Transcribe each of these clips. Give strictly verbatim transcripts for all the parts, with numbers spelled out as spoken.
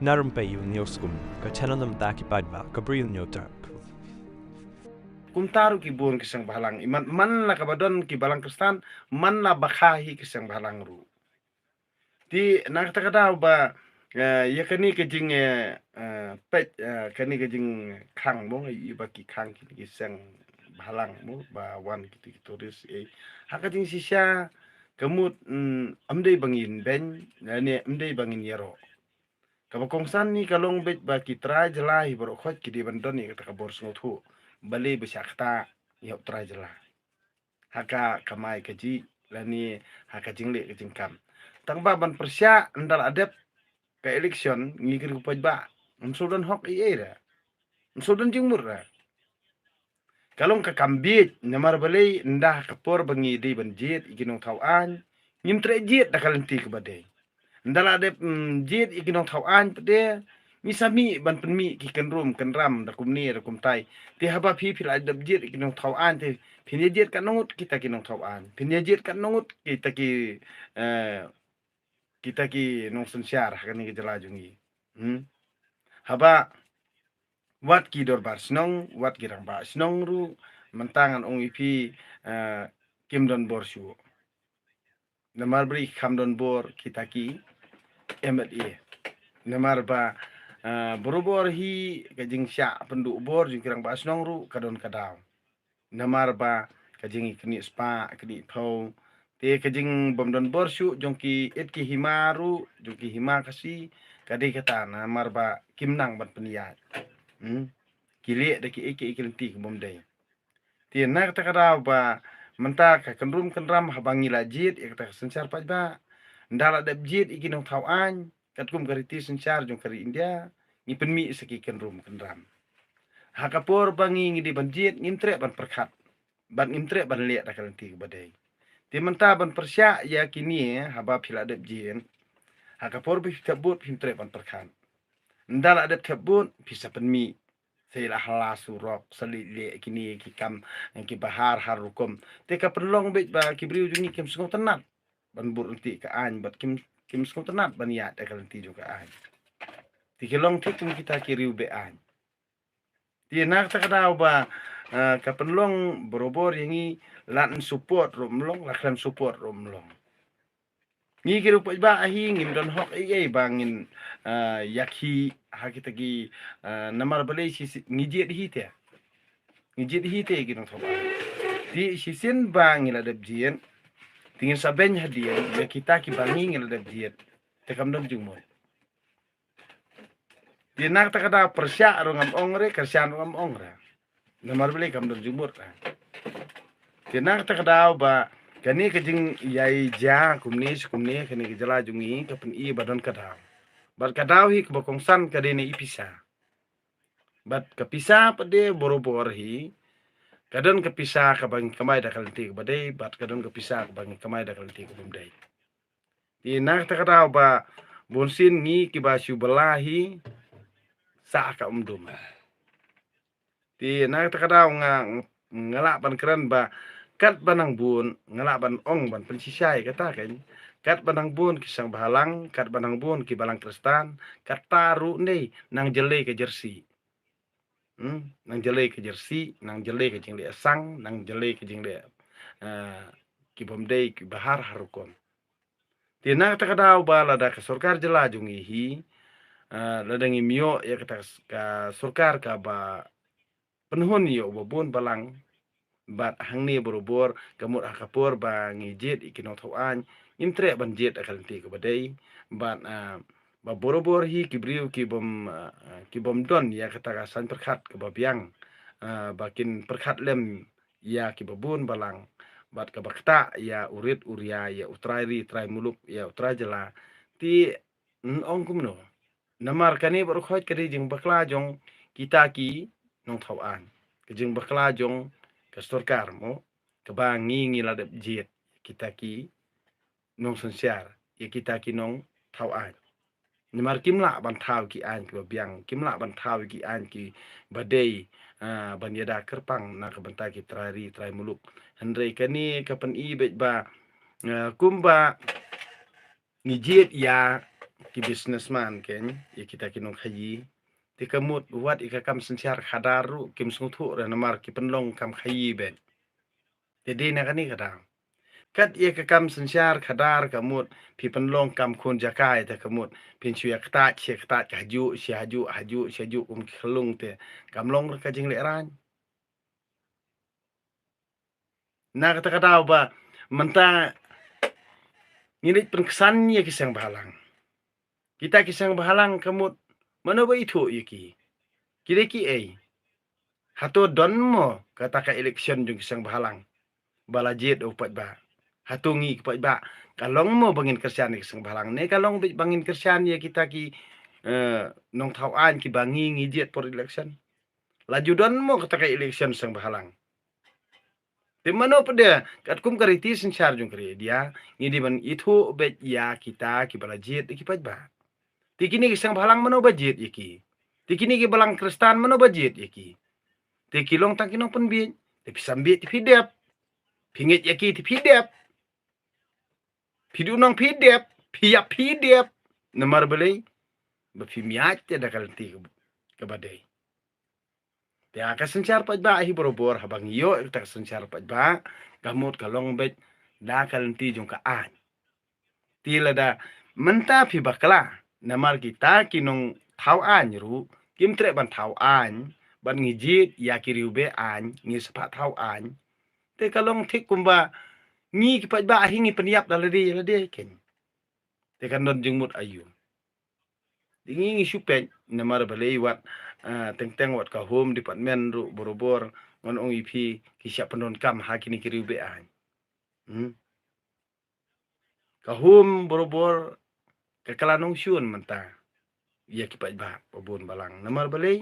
Na Rympei Ïew News Kum, ka channel na bynta ki paidbah, ka Bri Ïew News Terk. Kumta ruh ki bun ki seng bhalang, i man, man la kaba don ki balang Khristan, man la ba kha hi ki seng bhalang ruh. Te na kata ka daw ba, eh, ïa kane ka jing, eh, eh, peit, eh, kane ka jingkhang mo, ïa ba ki khang ki, ki seng bhalang mo, ba wan ki, ki tourist, eh. Ha ka jingshisha, ka mut, mm, ym dei ba ngin beiñ, ne ym dei ba ngin ïaroh. Kaba kongsan hi ka long beit ba ki trai jylla hi baroh khoit ki dei ban don ïa kata ka bor sngewthuh. Balei ba shah ktah ïa u trai jylla ha ka kamai kajih lane ha ka jingleh ka jingkam. Tang ba ban pyrshah ynda la dep ka election, ngi ki riewpaidbah, ym shu don hok ei ei re. Ym shu don jingmut re. Ka long ka kam bieit, namar balei ynda ha ka por ba ngi dei ban jied ïa ki nongthaw aiñ, ngim treh jied da ka lynti kaba dei. Ynda la dep, mm, jied ïa ki nongthaw aiñ pat de, ngi sa mih ban pynmih ki kynrum kynram da kumne da kumtai. Te haba phi, phi la dep jied ïa ki nongthaw aiñ te, phin ïa jied katno ngut kita ki nongthaw aiñ. Phin ïa jied katno ngut kita ki, eh, kita ki nongsynshar ha kane ka jylla jong ngi. Hmm? Haba wat ki dorbar shnong, wat ki rangbah shnong ruh, mynta ngan ong ïa phi, eh, kim don bor shuh. Namar balei kim don bor kita ki M L A? Namar ba, eh, barabor hi ka jingshah pynduh bor jong ki rangbah shnong ruh ka don ka daw. Namar ba ka jingïaknieh spah, knieh phew. Te ka jingbym don bor shuh jong ki, eh, ki hima ruh, jong ki hima Khasi, ka dei kata namar ba kim nang ban pynïaid. Hmm? Ki leh da ki, eh, ki, eh, ki lynti kibym dei. Te na kata ka daw ba mynta ka kynrum kynram haba ngi la jied ïa kata ka synshar paidbah. Ynda la dep jied ïa ki nongthaw aiñ, katkum ka riti synshar jong ka ri India, ngi pynmih sa ki kynrum kynram. Ha ka por ba ngi, ngi dei ban jied, ngim treh ban pyrkhat. Bad ngim treh ban leh da ka lynti kaba dei. Te mynta ban pyrshah ïa kine haba phi la dep jied. Ha ka por ba phi thep vote phim treh ban pyrkhat. Ynda la dep thep vote phi sa pynmih. Sa ïa la hala surok, sa leh leh kine ki kam, ki bahar har rukom. Te ka pynlong beit ba ki briew jong ngi kim sngewtynnat ban bud lynti ka aiñ, bad kim, kim sngewtynnat ban ïaid da ka lynti jong ka aiñ. Te ki long thik kum kita ki riew beh aiñ. Te na kata ka daw ba, eh, ka pynlong barabor ïa ngi, la support ruh ym long, la khlem support ruh ym long. Ngi ki riewpaidbah hi ngim don hok ei ei ba ngin, eh, ïakhih ha kita ki, eh, namar balei shi, shi, ngi jied hi te. Ngi jied hi te ki nongthaw aiñ. Te shisien ba ngi la dep jied, te ngin sa beiñ hadien ïa kita kiba ngi, ngi la dep jied. Te kam don jingmut. Te na kata ka daw pyrshah ruh ngam ong re, kyrshan ruh ngam ong re. Namar balei kam don jingmut re. Te na kata ka daw ba kane ka jingïaid jia kumne shi kumne, kane ka jylla jong ngi ka pyni ba don ka daw. Bad ka daw hi kaba kongsan ka dei na i pisa. Bad ka pisa pat de barabor hi, ka don ka pisa kaba ngi kamai da ka lynti kaba dei, bad ka don ka pisa kaba ngi kamai da ka lynti kabym dei. Te na kata ka daw ba bunsien ngi kiba shu bylla hi, sah ka umdum. Te na kata ka daw nga, nga lah ban kren ba katba nang bun, nga lah ban ong ban pynshisha ïa kata kan. Katba nang bun ki seng bhalang, katba nang bun ki balang Khristan, kata ruh ne nang jyllei ka jersey. Hmm, nang jyllei ka jersey, nang jyllei ka jingleh sang, nang jyllei ka jingleh, eh, kibym dei, ki bahar har rukom. Te na kata ka daw ba lada ka sorkar jylla jong ngi hi, eh, lada ngim ïoh ïa kata ka s-, ka sorkar kaba pynhun ïa uba bun balang, bad hangne barabor, ka mut ha ka por ba ngi jied ïa ki nongthaw aiñ, ngim treh ban jied da ka lynti kaba dei, bad, ah, ba barabor hi ki briew kibym, ah, kibym don ïa kata ka saiñ pyrkhat kaba biang, ah, ba kin pyrkhat lem ïa kiba bun balang, bad kaba ktah ïa u rit u ria, ïa u trai ri trai muluk, ïa u trai jylla. Te ngan ong kumno? Namar kane baroh khoit ka dei jingbakla jong kita ki nongthaw aiñ. Ka jingbakla jong ka sorkar mo, kaba ngi ngi la dep jied kita ki nongsynshar, ïa kita ki nongthaw aiñ. Namar kim lah ban thaw ki aiñ kiba biang, kim lah ban thaw ki aiñ kiba dei, ah, ban ïada kyrpang na ka bynta ki trai ri trai muluk. Hynrei kane ka pyni beit ba, ah, kumba ngi jied ïa ki businessman kein, ïa kita ki nongkhaïi. Te ka mut wat ïa ka kam synshar khadar ruh kim sngewthuh re namar ki pynlong kam khaïi beit. Te dei na kane ka daw. Kat ïa ka kam synshar khadar ka mut phi pynlong kam khun jaka ïa ta ka mut phin shu ïa ktah sha ktah ka hajuh sha hajuh hajuh sha hajuh kum ki khyllung te kam long re ka jinglehrain. Na kata ka daw ba mynta ngi leit pynksan ïa ki seng bhalang. Kita ki seng bhalang ka mut mano ba ithuh ïa ki? Ki dei ki ei? Hato don mo kata ka election jong ki seng bhalang ba la jied u paidbah? Hato ngi ki paidbah ka long mo ba ngin kyrshan ïa ki seng bhalang ne ka long beit ba ngin kyrshan ïa kita ki, eh, nongthaw aiñ ki ba ngi ngi jied por election? La ju don mo kata ka election seng bhalang? Te mano pat de katkum ka riti synshar jong ka ri India ngi dei ban ithuh beit ïa kita ki ba la jied ïa ki paidbah. Te kine ki seng bhalang mano ba jied ïa ki? Te kine ki balang Khristan mano ba jied ïa ki? Te ki long tang ki nongpynbiej. Te phi sam biej te phi dep. Phi ngeit ïa ki te phi dep. Phi duh nong phi dep. Phi ïap phi dep. Namar balei? Ba phi miat te da ka lynti ka ba dei. Te ha ka synshar paidbah hi barabor haba ngi ïoh ïa ka synshar paidbah ka mut ka long beit da ka lynti jong ka aiñ. Te lada mynta phi bakla namar kita ki nongthaw aiñ ruh kim treh ban thaw aiñ ban ngi jied ïa ki riewbeiñ aiñ ngi shu pat thaw aiñ. Te ka long thik kumba ngi ki paidbah hi ngi pynïap da lade lade kein. Te kan don jingmut aïu? Te ngi ngi shu peit namar balei wat, ah, teng teng wat ka Home Department ruh barabor ngan ong ïa phi ki shah pyndonkam ha kine ki riewbeiñ aiñ. Hmm. Ka Home barabor ka kylla nongshun mynta ïa ki paidbah ba bun balang. Namar balei?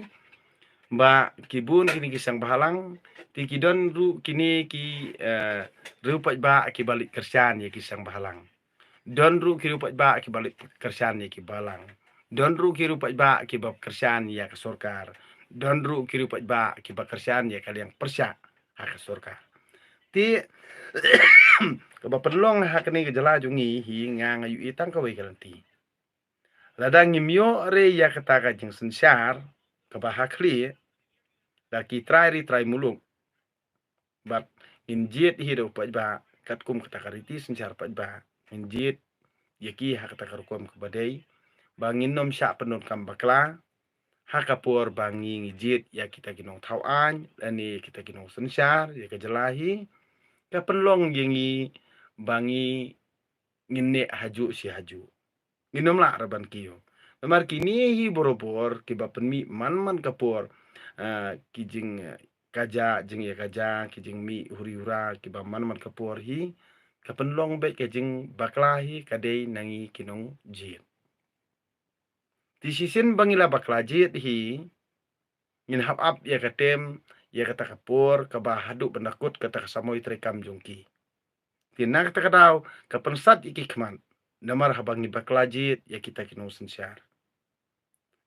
Ba ki bun kine ki seng bhalang te ki don ruh kine ki, eh, riew paidbah ki ba leit kyrshan ïa ki seng bhalang. Don ruh ki riew paidbah ki ba leit kyrshan ïa ki balang. Don ruh ki riew paidbah ki ba kyrshan ïa ka sorkar. Don ruh ki riew paidbah ki ba kyrshan ïa ka liang pyrshah ha ka sorkar. Te kaba pynlong ha kane ka jylla jong ngi hi nga nga ïohi tang kawei ka lynti. Lada ngim ïoh re ïa kata ka jingsynshar kaba ha khlieh da ki trai ri trai muluk bad ngin jied hi da u paidbah katkum kata ka riti synshar paidbah ngin jied ïa ki ha kata ka rukom kaba dei ba ngin nym shah pyndonkam bakla ha ka por ba ngi ngi jied ïa kita ki nongthaw aiñ lane kita ki nongsynshar ïa ka jylla hi ka pynlong ïa ngi ba ngi ngin neh hajuh shi hajuh. Ngin nym lah re ban kiew. Namar kine hi barabor ki ba pynmih man man ka por, ah, ki jing, ah, kaja, jingïakaja, ki jingmih huri hura ki ba man man ka por hi ka pynlong beit ka jingbakla hi ka dei na ngi ki nongjied. Te shisien ba ngi la bakla jied hi ngin hap ap ïa ka tem ïa kata ka por kaba haduh ban da kut kata ka samoi treikam jong ki. Te na kata ka daw ka pynsat ïa ki khmat namar haba ngi bakla jied ïa kita ki nongsynshar.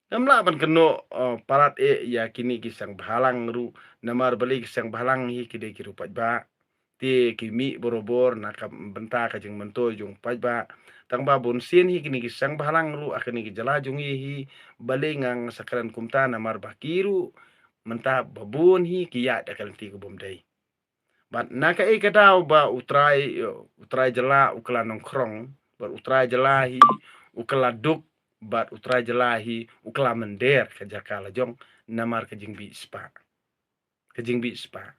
Ngam lah ban kynnoh, eh, palat eh ïa kine ki seng bhalang ruh namar balei ki seng bhalang hi ki dei ki riew paidbah. Te ki mih barabor na ka bynta ka jingmyntoi jong paidbah. Tang ba bun sien hi kine ki seng bhalang ruh ha kine ki jylla jong ngi hi balei nga sa kren kumta namar ba ki ruh mynta ba bun hi ki ïaid da ka lynti ka bym dei. Bad na kaei ka daw ba u trai, u trai jylla u kylla nongkhrong bad u trai jylla hi u kylla duk bad u trai jylla hi u kylla mynder ka jaka la jong namar ka jingbishpah. Ka jingbishpah.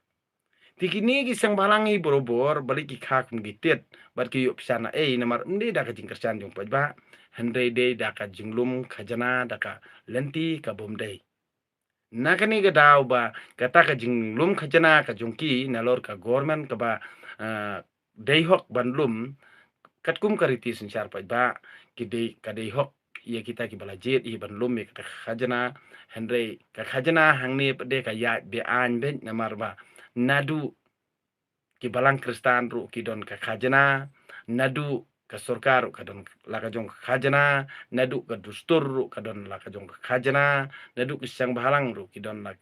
Te kine ki seng bhalang hi barabor balei ki kha kum ki tied bad ki ïoh pisa na ei namar ym dei da ka jingkyrshan jong paidbah hynrei dei da ka jinglum khajna da ka lynti ka bym dei. Na kane ka daw ba kata ka jinglum khajna ka jong ki nalor ka government kaba, ah, dei hok ban lum katkum ka riti synshar paidbah ki dei ka dei hok ïa kita ki ba la jied hi ban lum ïa kata ka khajna hynrei ka khajna hangne pat de ka ïaid be-aiñ beit namar ba naduh ki balang Khristan ruh ki don ka khajna, naduh ka sorkar ruh ka don la ka jong ka khajna, naduh ka dustur ruh ka don la ka jong ka khajna, naduh ki seng bhalang ruh ki don la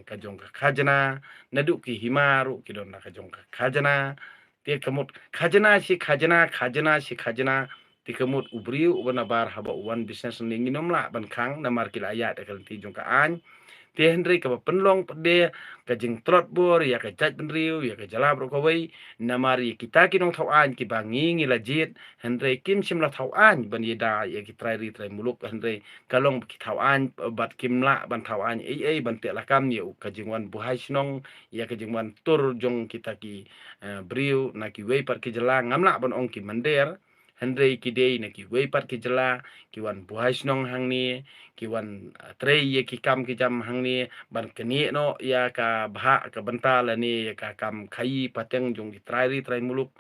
ka jong ka khajna, naduh ki hima ruh ki don la ka jong ka khajna. Te ka mut khajna shi khajna, khajna shi khajna, Te ka mut u briew uba nabar haba u wan business hangne ngin ym lah ban khang namar ki la ïaid da ka lynti jong ka aiñ. Te hynrei kaba pynlong pat de ka jingtlot bor ïa ka jaitbynriew ïa ka jylla baroh kawei, namar ïa kita ki nongthaw aiñ kiba ngi ngi la jied hynrei kim shym la thaw aiñ ban ïada ïa ki trai ri trai muluk, hynrei ka long ba ki thaw aiñ bad kim lah ban thaw aiñ ei ei ban teh lakam ïa u ka jingwan buhai shnong, ïa ka jingwan tur jong kita ki, eh, briew na kiwei pat ki jylla, ngam lah ban ong ki mynder, hynrei ki dei na kiwei pat ki jylla ki wan buhai shnong hangne, ki wan, eh, trei ïa ki kam ki jam hangne ban knieh noh ïa ka bhah ka bynta lane ïa ka kam khaïi pateng jong ki trai ri trai muluk.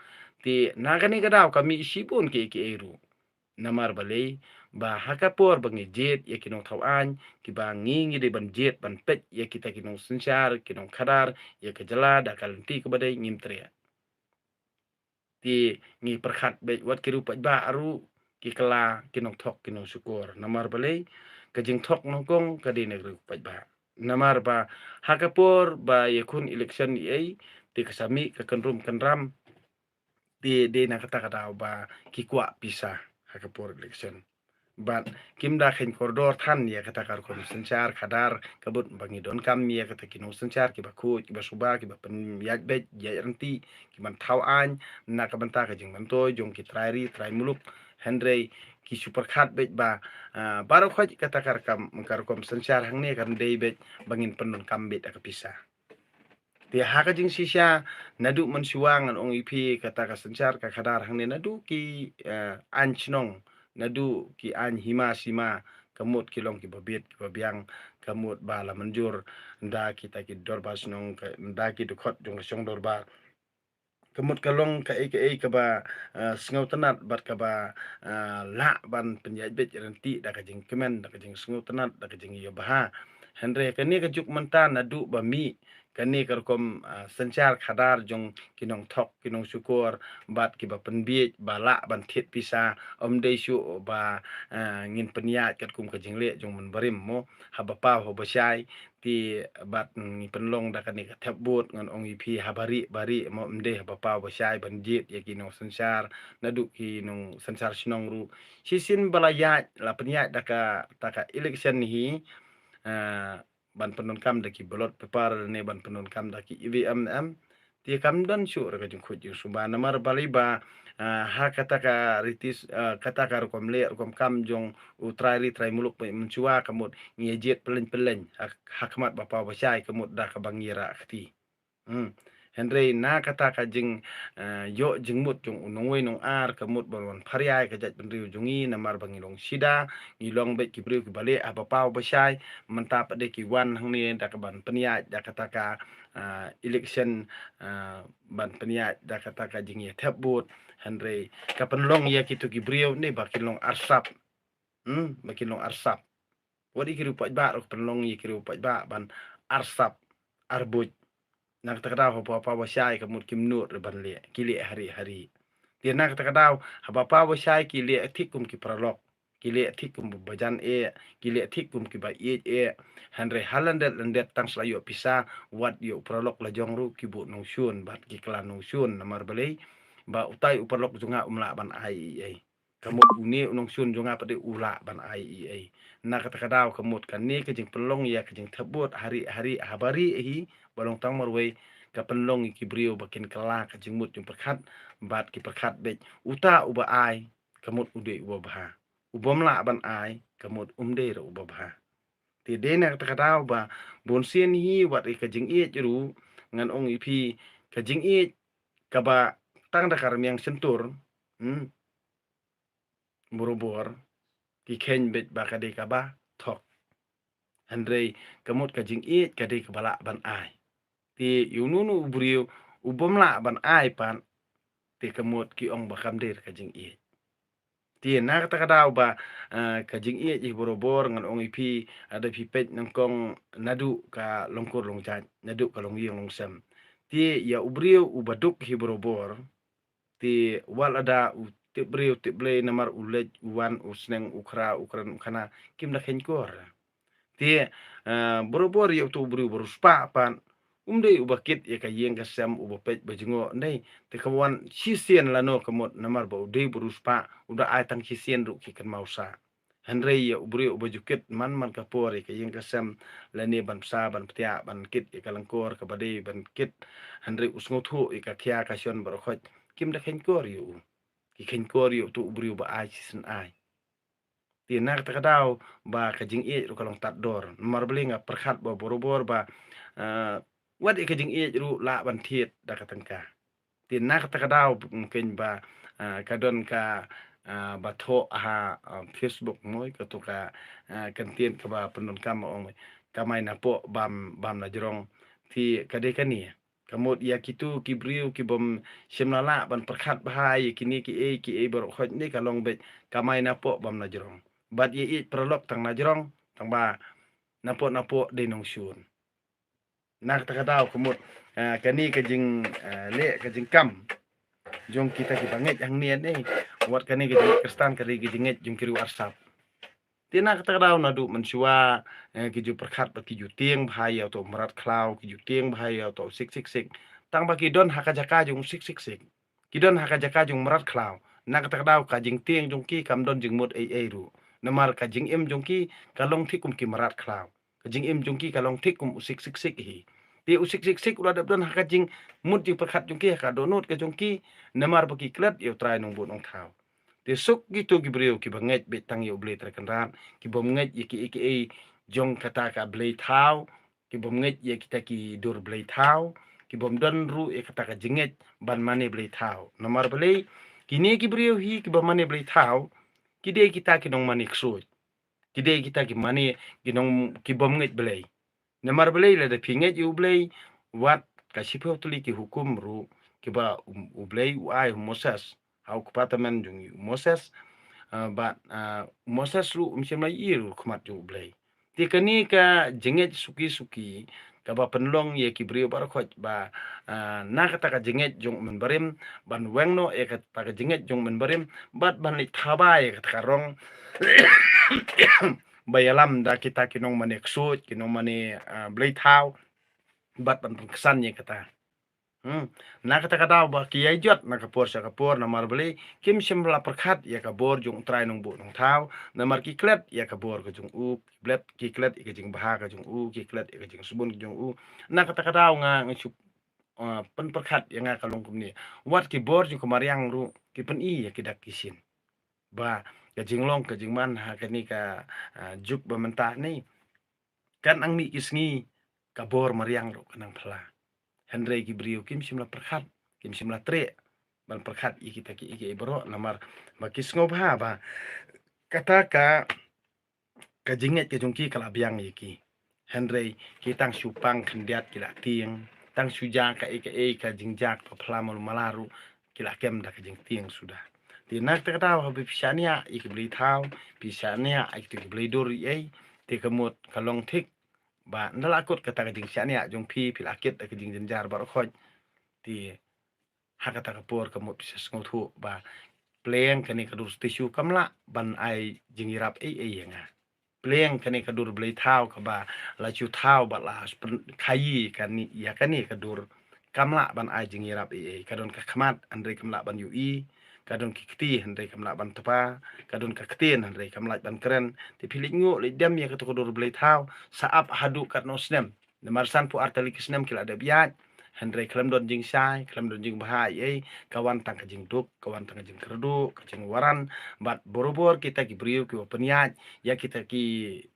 Te na kane ka daw ka mih shibun kiei kiei ruh. Namar balei? Ba ha ka por ba ngi jied ïa ki nongthaw aiñ kiba ngi ngi dei ban jied ban peit ïa kita ki nongsynshar ki nongkhadar ïa ka jylla da ka lynti kaba dei, ngim treh. Te ngi pyrkhat beit wat ki riew paidbah ruh ki kylla ki nongthok ki nongshukor. Namar balei? Ka jingthok nyngkong ka dei na ki riew paidbah. Namar ba ha ka por ba ïakhun election ei ei te ka sa mih ka kynrum kynram, te dei na kata ka daw ba ki kwah pisa ha ka por election. Bad kim da kheiñ kordor than ïa kata ka rukom synshar khadar, ka mut ba ngi donkam ïa kata ki nongsynshar kiba khuid kiba suba kiba pynïaid beit ïaid ryntih, kiban thaw aiñ na ka bynta ka jingmyntoi jong ki trai ri trai muluk. Hynrei ki shu pyrkhat beit ba, ah, baroh khoit kata ka rukom, ka rukom synshar hangne kan dei beit ba ngin pyndonkam beit da ka pisa. Te ha ka jingshisha, naduh mynshuwa ngan ong ïa phi kata ka synshar ka khadar hangne naduh ki, eh, aiñ shnong, naduh ki aiñ hima sima, ka mut ki long kiba bit kiba biang, ka mut ba la mynjur da kita ki dorbar shnong, ka, da ki dkhot jong ka shong dorbar. Ka mut ka long kaei kaei kaba, eh, sngewtynnat bad kaba, eh, lah ban pynïaid beit ryntih da ka jingkmen, da ka jingsngewtynnat, da ka jingïabha. Hynrei kane ka juk mynta naduh ba mih kane ka rukom, ah, synshar khadar jong ki nongthok ki nongshukor bad kiba pynbiej ba lah ban thied pisa, ym dei shuh ba, ah, ngin pynïaid katkum ka jingleh jong mynbarim mo, haba paw haba shai. Te bad ngi pynlong da kane ka thep vote ngan ong ïa phi haba rieh ba rieh mo, ym dei haba paw ba shai ban jied ïa ki nongsynshar naduh ki nongsynshar shnong ruh. Shisien ba la ïaid la pynïaid da kata ka election hi, ah, ban pyndonkam da ki ballot paper ne ban pyndonkam da ki E V M em. Te kam don shuh ruh ka jingkhuid jingsuba namar balei ba, ah, ha kata ka riti, ah, kata ka rukom leh rukom kam jong u trai ri trai muluk ba mynshuwa ka mut ngi jied pylleng pylleng ha, ha khmat ba paw ba shai ka mut da kaba ngi rah kti. Hmm. Hynrei na kata ka jing, eh, ïoh jingmut jong u nongwei nongar ka mut ban wan pharïai ka jaitbynriew jong ngi namar ba ngi long shida, ngi long beit ki briew kiba leh haba paw ba shai, mynta pat de ki wan hangne da kaban pynïaid da kata ka, eh, election, eh, ban pynïaid da kata ka jingïathep vote, hynrei ka pynlong ïa kito ki briew ne ba kin long arsap. Hmm, ba kin long arsap. Wat ïa ki riew paidbah ruh ka pynlong ïa ki riew paidbah ban arsap, arbuit. Na kata ka daw haba paw ba shai ka mut kim nud ruh ban leh, ki leh ha rieh ha rieh. Te na kata ka daw haba paw ba shai ki leh thik kum ki paralok, ki leh thik kum ba jan eh, ki leh thik kum kiba ïeit eh. Hynrei ha lyndet lyndet tang shu la ïoh pisa, wat ïoh paralok la jong ruh ki buh nongshun bad ki kylla nongshun namar balei? Ba utai u paralok jong nga um lah ban ai ei ei. Ka mut une u nongshun jong nga pat de u lah ban ai ei ei. Na kata ka daw ka mut kane ka jingpynlong ïa ka jingthep vote ha rieh ha rieh haba rieh hi ba long tang marwei, ka pynlong ïa ki briew ba kin kylla ka jingmut jingpyrkhat bad ki pyrkhat beit uta uba ai ka mut u dei uba bha, u bym lah ban ai ka mut um dei ruh uba bha. Te dei na kata ka daw ba bunsien hi wat ïa ka jingïeit ruh ngan ong ïa phi ka jingïeit kaba tang da ka rmiang shyntur, hmm, barabor ki kheiñ beit ba ka dei kaba thok. Hynrei ka mut ka jingïeit ka dei kaba lah ban ai. Te ïa uno uno u briew u bym lah ban ai pat, te ka mut ki ong ba kam dei ka jingïeit. Te na kata ka daw ba, eh, ka jingïeit hi barabor ngan ong ïa phi, lada phi peit nyngkong naduh ka long kur long jait, naduh ka long ïing long sem. Te ïa u briew uba duk hi barabor, te wat lada u tip briew tip Blei namar u leit u wan u sneng u khra u kren u khana kim da kheiñ kor. Te, eh, barabor ïa uto u briew ba riewspah pat Um dei uba kit ïa ka ïing ka sem, uba peit ba jngoh, dei. Te ka wan shisien lano ka mut, namar ba u dei u riewspah, u da ai tang shisien ruh ki kynmaw sah. Hynrei ïa u briew uba ju kit man man ka por ïa ka ïing ka sem, lane ban bsa, ban ptiah, ban kit ïa ka lyngkor kaba dei ban kit, hynrei u sngewthuh ïa ka khia ka shon baroh khoit, kim da kheiñkor ïa u. Ki kheiñkor ïa uto u briew ba ai shisien ai. Te na kata ka daw ba ka jingïeit ruh ka long tad dor. Namar balei nga pyrkhat ba borabor ba, ah, wat ïa ka jingïeit ruh lah ban thied da ka tyngka. Te na kata ka daw mungkin ba, ah, ka don ka, ah, ba thoh ha, ah, Facebook mo, kato ka, ah, kyntien kaba pyndonkam ba ong, kamai na poh bam, bam na jrong. Te ka dei kane. Ka mut ïa kito ki briew kibym shym la lah ban pyrkhat bha ïa kine kiei kiei baroh khoit, ne ka long beit kamai na poh bam na jrong. Bad ïa ïeit paralok tang na jrong, tang ba na poh na poh dei nongshun. Na kata ka daw ka mut, ah, kane ka jing, ah, leh ka jingkam jong kita kiba ngeit hangne ne, wat kane ka jingngeit Khristan, kane ka jingngeit jong ki riew arsap. Te na kata ka daw naduh mynshuwa, eh, ki ju pyrkhat ba ki ju tieng bha ïa uto u mrad khlaw, ki ju tieng bha ïa uto u sik sik sik. Tang ba ki don ha ka jaka jong u sik sik sik. Ki don ha ka jaka jong u mrad khlaw. Na kata ka daw ka jingtieng jong ki kam don jingmut ei ei ruh. Namar ka jingim jong ki ka long thik kum ki mrad khlaw. Ka jingim jong ki ka long thik kum u sik sik sik hi. Te u sik sik sik u la dep don ha ka jingmut jingpyrkhat jong ki, ha ka dohnud ka jong ki, namar ba ki klet ïa U Trai Nongbuh Nongthaw. Te suk kito ki briew kiba ngeit beit tang ïa U Blei Trai Kynrad, kibym ngeit ïa kiei kiei jong kata ka blei thaw, kibym ngeit ïa kita ki dur blei thaw, kibym don ruh ïa kata ka jingngeit ban mane blei thaw. Namar balei, kine ki briew hi kiba mane blei thaw, ki dei kita ki nongmane ksuid. Ki dei kita ki mane, ki nong, kibym ngeit Blei. Namar balei, lada phi ngeit ïa U Blei, wat ka shiphew tylli ki hukum ruh kiba, um, U Blei u ai ha u Moses, ha u kpa tymmen jong u Moses, ah, bad, ah, u Moses ruh um shym la ïohi ruh ha khmat jong U Blei. Te kane ka jingngeit suki suki kaba pynlong ïa ki briew baroh khoit ba, ah, na kata ka jingngeit jong u mynbarim, ban weng noh ïa kata ka jingngeit jong u mynbarim, bad ban leit thaba ïa kata ka rong ba ïalam da kita ki nongmane ksuid, ki nongmane, ah, blei thaw, bad ban pynksan ïa kata. Hmm. Na kata ka daw ba ki ïai jot na ka por sha ka por, namar balei, kim shym la pyrkhat ïa ka bor jong U Trai Nongbuh Nongthaw, namar ki klet ïa ka bor ka jong u, ki klet, ki klet ïa ka jingbha ka jong u, ki klet ïa ka jingsbun ka jong u. Na kata ka daw nga, nga shu, ah, pynpyrkhat ïa nga ka long kumne. Wat ki bor jong ka mariang ruh ki pyni ïa ki dak ki shin. Ba ka jinglong ka jingman ha kane ka, ah, juk ba mynta ne, kan nang mih ki sngi ka bor mariang ruh ka nang phla. Hynrei ki briew kim shym la pyrkhat, kim shym la treh ban pyrkhat ïa kita kiei kiei baroh, namar ba ki sngewbha ba kata ka, ka jingngeit ka jong ki ka la biang ïa ki. Hynrei ki tang shu pang khyndiat ki la tieng, tang shu jia kaei kaei ka jingjia kaba phla malu mala ruh ki la kem da ka jingtieng suda. Te na kata ka daw haba phi shaniah ïa ki blei thaw, phi shaniah ïa kita ki blei dur ïa ei, te ka mut ka long thik ba ynda la kut kata ka jingshaniah jong phi, phi la kit da ka jingjynjar baroh khoit. Te ha kata ka por ka mut phi sa sngewthuh ba pleng kane ka dur statue kam lah ban ai jingïarap ei ei ïa nga. Pleng kane ka dur blei thaw kaba la shu thaw bad la pyn-, khaïi kane, ïa kane ka dur, kam lah ban ai jingïarap ei ei. Ka don ka khmat hynrei kam lah ban ïohi, ka don ki kti hynrei kam lah ban tpa, ka don ka ktien hynrei kam lah ban kren. Te phi leit nguh leit dem ïa kato ka dur blei thaw, sa ap haduh katno snem. Namar sanphew ar tylli ki snem ki la dep ïaid, hynrei khlem don jingshai, khlem don jingbha ei ei, ka wan tang ka jingduk, ka wan tang ka jingkyrduh, ka jingwaran, bad borabor kita ki briew kiba pynïaid ïa kita ki,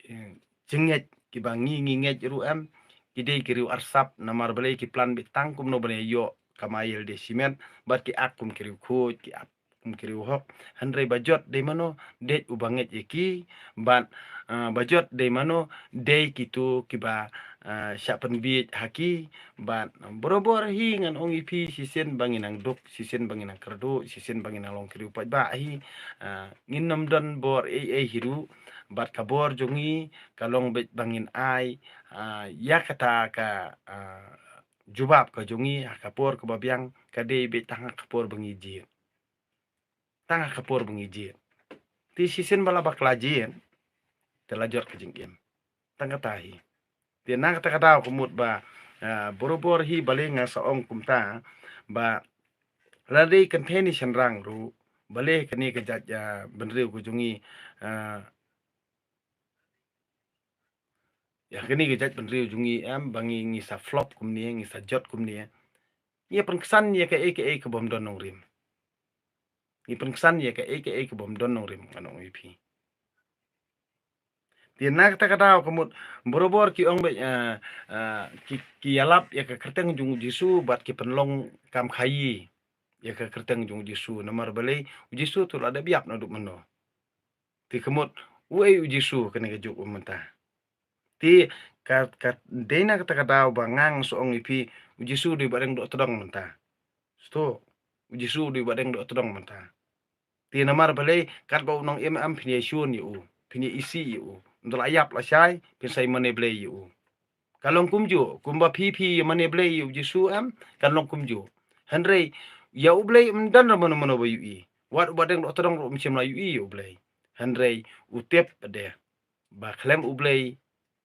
eh, jingngeit kiba ngi ngi ngeit ruh em, ki dei ki riew arsap, namar balei ki plan beit tang kumno ban ïoh kamai ïalade shimet, bad ki ak kum ki riew khuid, ki ak kum ki riew hok. Hynrei ba jot dei mano, dei uba ngeit ïa ki, bad, ah, ba jot dei mano, dei kito kiba, ah, shah pynbiej ha ki, bad borabor hi ngan ong ïa phi, shisien ba ngin nang duk, shisien ba ngin nang kyrduh, shisien ba ngin nang long ki riew paidbah hi, ah, ngin nym don bor ei ei hi ruh, bad ka bor jong ngi ka long beit ba ngin ai, ah, ïa kata ka, ah, jubab ka jong ngi ha ka por kaba biang, ka dei beit tang ha ka por ba ngi jied. Tang ha ka por ba ngi jied. Te shisien ba la bakla jied, te la jot ka jingim. Tang kata hi. Te na kata ka daw ka mut ba, Ah, borobor hi balei nga sa ong kumta, ba lada dei kynthei ne shynrang ruh, balei kane ka jait, ah, bynriew ka jong ngi, ah, ïa kane ka jait bynriew jong ngi em, ba ngi, ngi sa flop kumne, ngi sa jot kumne. Ngi pynksan ïa kaei kaei ka bym don nongrim. Ngi pynksan ïa kaei kaei ka bym don nongrim, ngan ong ïa phi. Te na kata ka daw ka mut, borobor ki ong beit, ah, ah, ki, ki ïalap ïa ka kyrteng jong u Jisu bad ki pynlong kam khaïi ïa ka kyrteng jong u Jisu, namar balei, u Jisu tu la dep ïap naduh mynno. Te ka mut, uei u Jisu kane ka juk mynta? Te ka, ka dei na kata ka daw ba nga ngan sa ong ïa phi, u Jisu u dei ba dang doh tdong mynta. Sto, u Jisu u dei ba dang doh tdong mynta. Te namar balei, katba u nongim em, phin ïashun ïa u, phin ïa isih ïa u. Ynda la ïap la shai, phin sa ïa mane blei ïa u. Ka long kumjuh, kumba phi, phi ïa mane blei ïa u Jisu em, ka long kumjuh. Hynrei ïa u Blei ym don re mano mano ba ïohi. Wat uba dang doh tdong ruh ym shym la ïohi ïa u Blei. Hynrei u tip pat de ba khlem u Blei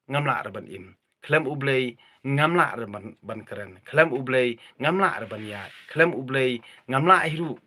ngam lah re ban im. Khlem u Blei ngam lah re ban, ban kren. Khlem u Blei ngam lah re ban ïaid. Khlem u Blei ngam lah hi ruh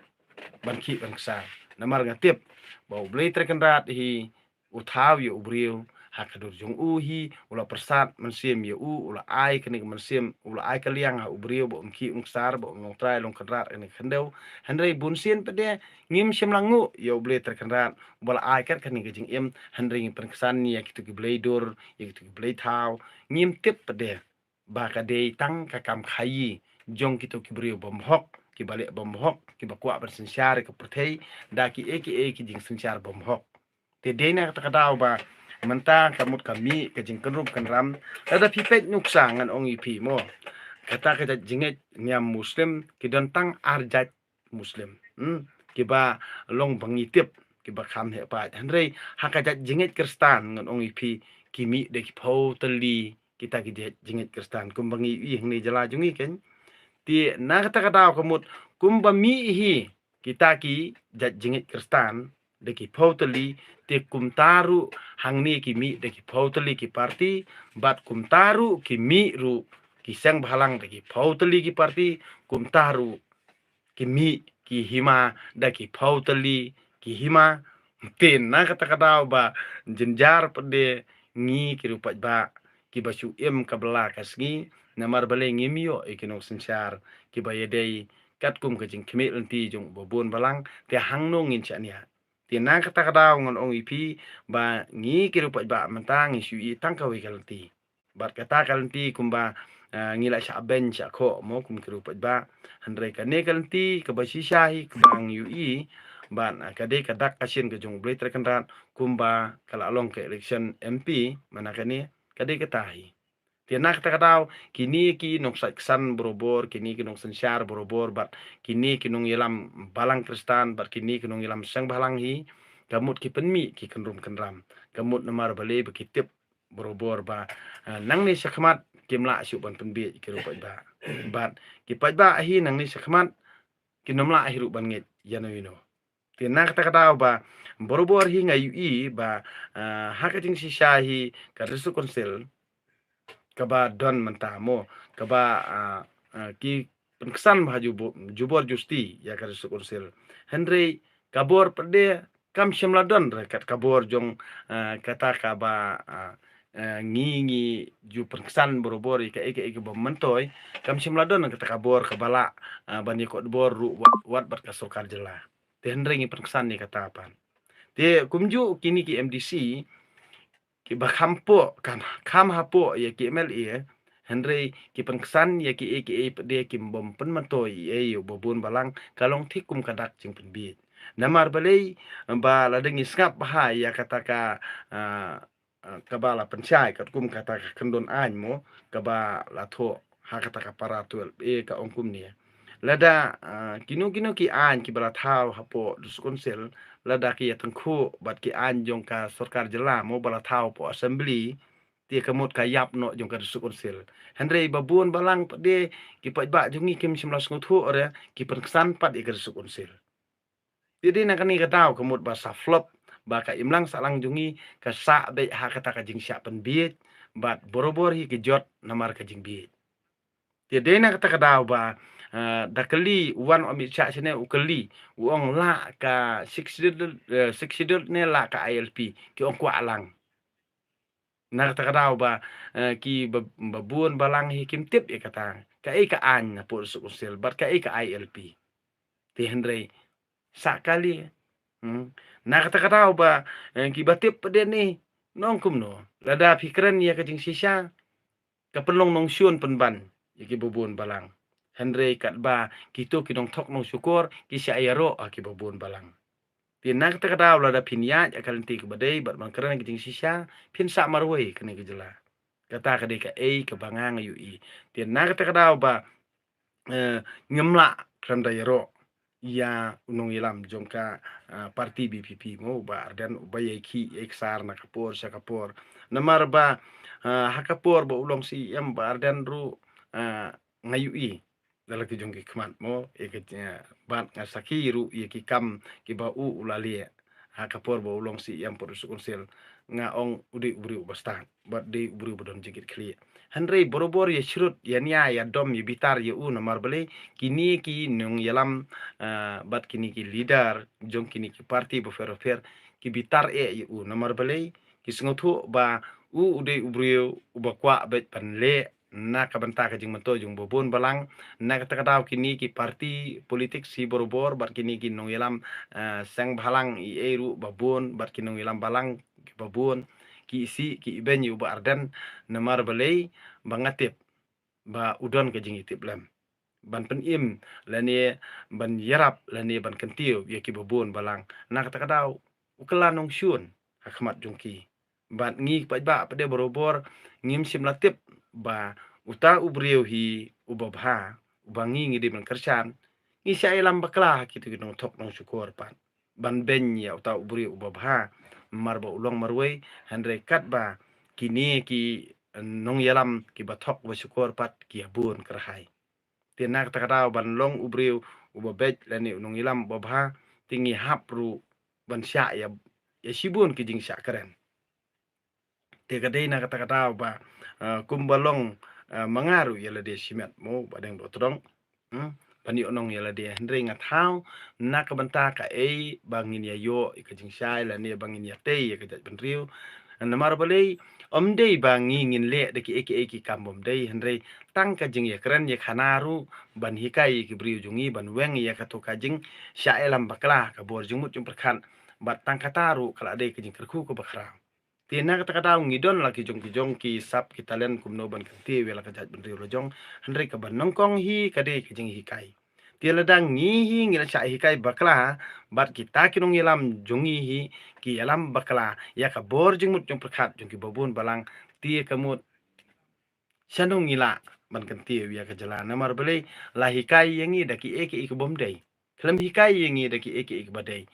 ban khih ban ksar. Namar nga tip ba u Blei Trai Kynrad hi u thaw ïa u briew ha ka dur jong u hi, u la pyrsad mynsiem ïa u, u la ai kane ka mynsiem, u la ai ka liang ha u briew ba um khih um ksar, ba um long trai long kynrad kane ka khyndew. Hynrei bunsien pat de ngim shym la nguh ïa u Blei Trai Kynrad uba la ai kat kane ka jingim, hynrei ngi pynksan ïa kito ki blei dur, ïa kito ki blei thaw, ngim tip pat de ba ka dei tang ka kam khaïi jong kito ki briew bymhok, kiba leh bymhok, kiba kwah ban synshar ïa ka pyrthei da kiei kiei ki jingsynshar bymhok. Te dei na kata ka daw ba mynta ka mut ka mih ka jingkynrum kynram, lada phi peit nuksa ngan ong ïa phi mo, kata ka jait jingngeit niam Muslim, ki don tang ar jait Muslim, hmm, kiba long ba ngi tip, kiba kham heh paid. Hynrei ha ka jait jingngeit Khristan ngan ong ïa phi, ki mih da ki phew tylli kita ki jait jingngeit Khristan, kumba ngi ïohi hangne jylla jong ngi kein. Te na kata ka daw ka mut, kumba mih hi kita ki jait jingngeit Khristan da ki phew tylli, te kumta ruh hangne ki mih da ki phew tylli ki parti, bad kumta ruh ki mih ruh, ki seng bhalang da ki phew tylli ki parti, kumta ruh ki mih ki hima da ki phew tylli ki hima. Te na kata ka daw ba jynjar pat de ngi ki riew paidbah kiba shu im ka bylla ka sngi, namar balei ngim ïoh ïa ki nongsynshar kiba ïadei katkum ka jingkhmih lynti jong u babun balang, te hangno ngin shaniah? Te na kata ka daw ngan ong ïa phi ba ngi ki riew paidbah mynta ngi shu ïohi tang kawei ka lynti. Bad kata ka lynti kumba, ah, ngi la shah beiñ shah khoh mo kum ki riew paidbah. Hynrei kane ka lynti kaba shisha hi kaba ngi ïohi, bad, ah, ka dei ka dak ka shin ka jong u Blei Trai Kynrad kumba ka la long ka election M P, mana kane ka dei kata hi. Te na kata ka daw, kine ki nongshait ksan borobor, kine ki nongsynshar borobor, bad kine ki nongïalam balang Khristan, bad kine ki nongïalam seng bhalang hi, ka mut ki pynmih ki kynrum kynram. Ka mut namar balei ba ki tip borobor ba, ah, nangne shakhmat kim lah shuh ban pynbieit ki riew paidbah. Bad ki paidbah hi nangne shakhmat kin ym lah hi ruh ban ngeit ïano ïano. Te na kata ka daw ba borobor hi nga ïohi ba, ah, ha ka jingshisha hi ka District Council kaba don mynta mo, kaba, ah, ah, ki pynksan bha jubor, jubor justi ïa ka District Council. Hynrei ka bor pat de kam shym la don re kat ka bor jong, ah, kata kaba, ah, ah, ngi, ngi ju pynksan borobor ïa kaei kaei kaba myntoi, kam shym la don kata ka bor kaba lah, ah, ban ïakop bor ruh wat, wat bad ka sorkar jylla. Te hynrei ngi pynksan ïa kata pat. Te kumjuh kine ki M D C kiba kham poh, kham, kham hapoh ïa ki M L A, hynrei ki pynksan ïa kiei kiei pat de kim bym pynmyntoi ei ei ïa u babun balang, ka long thik kum ka dak jingpynbieit. Namar balei? Ba lada ngi sngap bha ïa kata ka, ah, ah, kaba la pynshai katkum kata ka kyndon aiñ mo, kaba la thoh ha kata ka para twelve A ka ong kumne. Lada, ah, kino kino ki aiñ kiba la thaw hapoh District Council, lada ki ïatyngkhuh bad ki aiñ jong ka sorkar jylla mo ba la thaw hapoh Assembly, te ka mut ka ïap noh jong ka District Council. Hynrei babun balang pat de ki paidbah jong ngi kim shym la sngewthuh re, ki pynksan pat ïa ka District Council. Te dei na kane ka daw ka mut ba sa flop, ba ka imlang sahlang jong ngi ka sah beit ha kata ka jingshah pynbieit, bad borobor hi ka jot namar ka jingbieit. Te dei na kata ka daw ba, eh, da kylli u wan u Amit Shah shane u kylli, u ong lah ka Sixth Schedule, eh, Sixth Schedule ne lah ka I L P, ki ong kwah lang. Na kata ka daw ba, eh, ki ba, ba bun balang hi kim tip ïa kata. Kaei ka aiñ na pud District Council, bad kaei ka I L P. Te hynrei, sa kali. Hmm. Na kata ka daw ba, eh, ki ba tip pat de ni, nong kumno. Lada phi kren ïa ka jingshisha, ka pynlong nongshun pynban ïa ki ba bun balang. Hynrei katba kito ki nongthok nongshukor, ki shah ïaroh ha ki ba bun balang. Te na kata ka daw lada phin ïaid ïa ka lynti kaba dei, bad ban kren ka jingshisha, phin sah marwei kane ka jylla. Kata ka dei kaei kaba nga nga ïohi. Te na kata ka daw ba, eh, ngim lah khlem da ïaroh ïa u nongïalam jong ka, eh, party B P P mo, Bah Ardent, uba ïai khih ïai ksar na ka por sha ka por. Namar ba, eh, ha ka por ba u long C E M Bah Ardent ruh, eh, nga ïohi da la ki jong ki khmat mo, ïa ka, eh, bad nga sakhi ruh ïa ki kam kiba u u la leh ha ka por ba u long C E M pud District Council. Nga ong u dei u briew uba stad, bad dei u briew ba don jingkitkhlieh. Hynrei barabor ïa shrut, ïa nia, ïa dom, ïa bitar ïa u, namar balei? Kine ki nongïalam, eh, bad kine ki leader jong kine ki party bapher bapher, ki bitar eh ïa u, namar balei? Ki sngewthuh ba u u dei u briew uba kwah beit ban leh na ka bynta ka jingmyntoi jong ba bun balang. Na kata ka daw kine ki party politics hi barabor bad kine ki nongïalam, eh, seng bhalang ei ei ruh ba bun, bad ki nongïalam balang ba bun, ki isih ki ibeiñ ïa u Bah Ardent. Namar balei? Ba nga tip ba u don ka jingïatiplem ban pynim lane ban ïarap lane ban kyntiew ïa ki ba bun balang. Na kata ka daw u kylla nongshun ha khmat jong ki. Bad ngi paidbah pat de barabor ngim shym la tip ba uta u briew hi uba bha, uba ngi ngi dei ban kyrshan. Ngi shah ïalam bakla ha kito ki nongthok nongshukor pat ban beiñ ïa uta u briew uba bha, namar ba u long marwei. Hynrei katba kine ki nongïalam kiba thok ba shukor pat ki ïa bun kyrhai. Te na kata ka daw ban long u briew uba beit lane u nongïalam uba bha, te ngi hap ruh ban shah ïa, ïa shibun ki jingshah kren. Te ka dei na kata ka daw ba, eh, kumba long, eh, ma nga ruh ïa lade shimet mo, Bah Deng Dohtdong. Hmm? Ban ïoh nong ïa lade, hynrei nga thaw na ka bynta kaei ba ngin ïa ïoh ïa ka jingshai lane ba ngin ïa tei ïa ka jaitbynriew. Namar balei? Ym dei ba ngi ngin leh da kiei kiei ki kam bym dei, hynrei tang ka jingïakren ïakhana ruh ban hikai ïa ki briew jong ngi ban weng ïa kato ka jingshah ïalam bakla ka bor jingmut jingpyrkhat. Bad tang kata ruh ka la dei ka jingkyrkhu kaba khraw. Te na kata ka daw ngi don la ki jong ki jong ki sap ki talent kumno ban kyntiew ïa la ka jaitbynriew la jong. Hynrei kaba nyngkong hi ka dei ka jinghikai. Te lada ngi hi ngi la shah hikai bakla bad kita ki nongïalam jong ngi hi ki ïalam bakla ïa ka bor jingmut jingpyrkhat jong ki ba bun balang, te ka mut shano ngi lah ban kyntiew ïa ka jylla? Namar balei? La hikai ïa ngi da kiei kiei ki bym dei. Khlem hikai ïa ngi da kiei kiei ki ba dei.